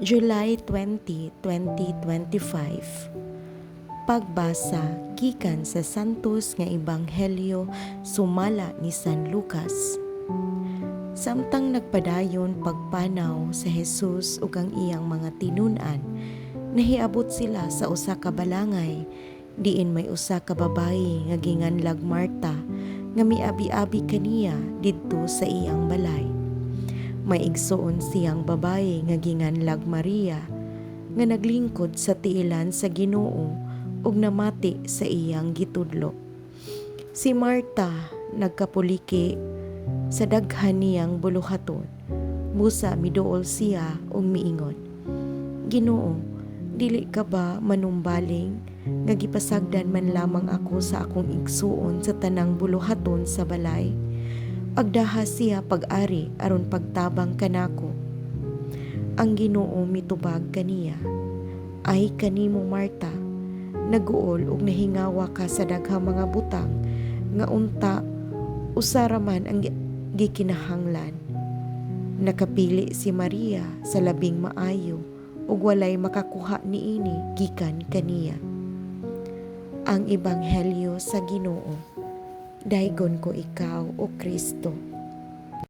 July 20, 2025. Pagbasa gikan sa Santos nga Ebanghelyo sumala ni San Lucas. Samtang nagpadayon pagpanaw si Jesus ug ang iyang mga tinun-an, nahiabot sila sa usa ka balangay diin may usa ka babayi nga ginganlag Marta nga miabi-abi kaniya didto sa iyang balay. May igsuon siyang babayi nga ginganlag Maria nga naglingkod sa tiilan sa Ginoo ug namati sa iyang gitudlo. Si Marta nagkapuliki sa daghan niyang buluhaton. Busa miduol siya ug miingon, "Ginoo, dili ka ba manumbaling nga gipasagdan man lamang ako sa akong igsuon sa tanang buluhaton sa balay? Agdaha siya pag-ari aron pagtabang kanako." Ang Ginoo mitubag kaniya, "Ay kanimo, Marta, naguol ug nahingawa ka sa daghang mga butang nga unta usa ra man ang gikinahanglan. Nakapili si Maria sa labing maayo ug walay makakuha niini gikan kaniya." Ang Ebanghelyo sa Ginoo. Daygon ko ikaw, o Kristo.